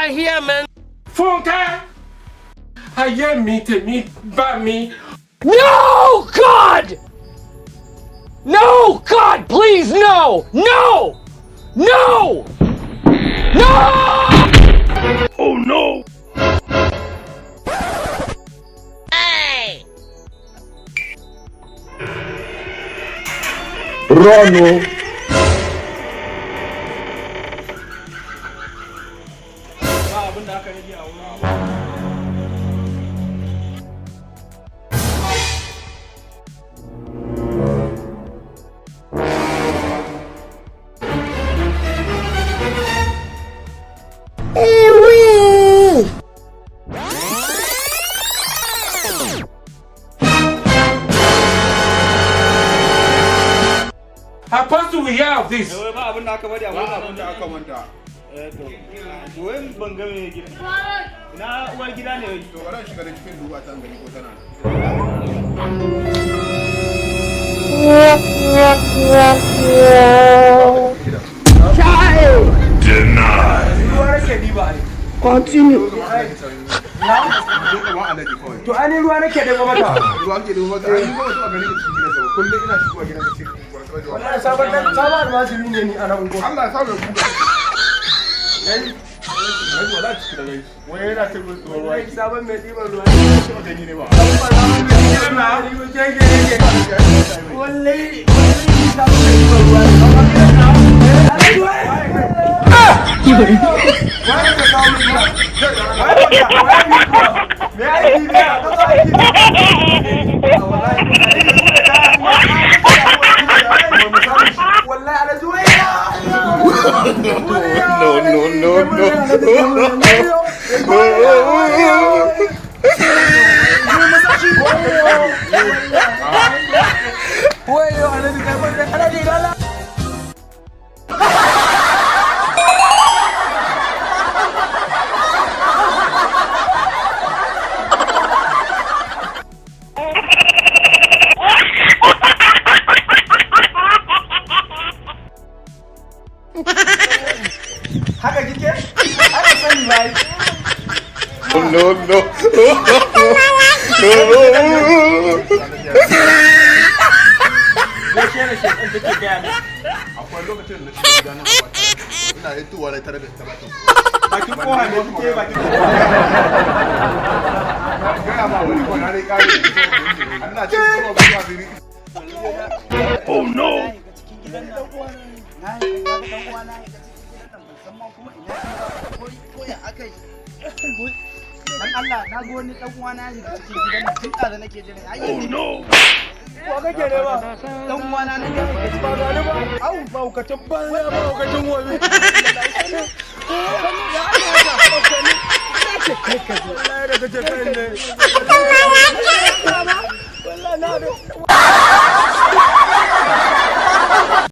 right here, man. Fúnkẹ́, ayé mi tèmi bá mi. No, God! No, God, please, no! No! No! No! Oh no! Hey! Run o. Ba abin da aka rage a wurin. Apostle, we hear of this. Wai ba abin da aka bari a Ba wurin. abin da aka manta. Eh to. To wai ban ga mai gida. Ina uwar gida ne wai? To bari in shiga da cikin duba ta gani ko tana nan. Ruwa nake diba ne. Continue. Zo gaban Alhaji kawai. To ai ni ruwa nake ɗebo mata. Ruwa ke duba mata. Ai ni ba taɓa ganin ka cikin gidanka ba. Kullum ina shigowa gidanka cikin ba taɓa zuwa. Wallahi sabon dan sabon almajiri ne ni a nan unguwar. Allah ya sa mai kuka. Alhaji wallahi cikin da gani. Wai yana ta ruwa ruwa Wallahi yake. sabon mai ɗiban ruwa. Ba taɓa gani ne ba. Wallahi wallahi sabon mai ɗiban ruwa ne. Alhaji wai! Wai ka kawo min ruwa? Wai ka wai ni kuwa? Me aiki ne? Ka zo aiki ne? Wallahi wallahi Alhaji wai! No, no, no, no. Wayo Alhaji kai mun Alhaji dala. Haka kike? Ana sani ba. No, no. Gaskiya da shekan take gaya min. Akwai lokacin da na shiga gidana a wata. Ina hitowa na tare da ta bakin. Bakin kowa ne kike bakin kowa. Gaya ma wani ko na dai kare. Allah ce ko ba ba asiri. Oh no! Cikin gidan nan na yi ga dan uwana ya ga cikin gidan nan, ban san ma kuma ina ya ba ko ya akai. Dan Allah, na ga wani dan uwana ya shiga cikin gidan nan tun da nake jira ai. Oh no! Wa kake ne ba? Dan uwana na ga ya Ba gani ba. Au, ba hukacin banza, ba hukacin wobi. Wallahi da kace kai ne. Wallahi na da.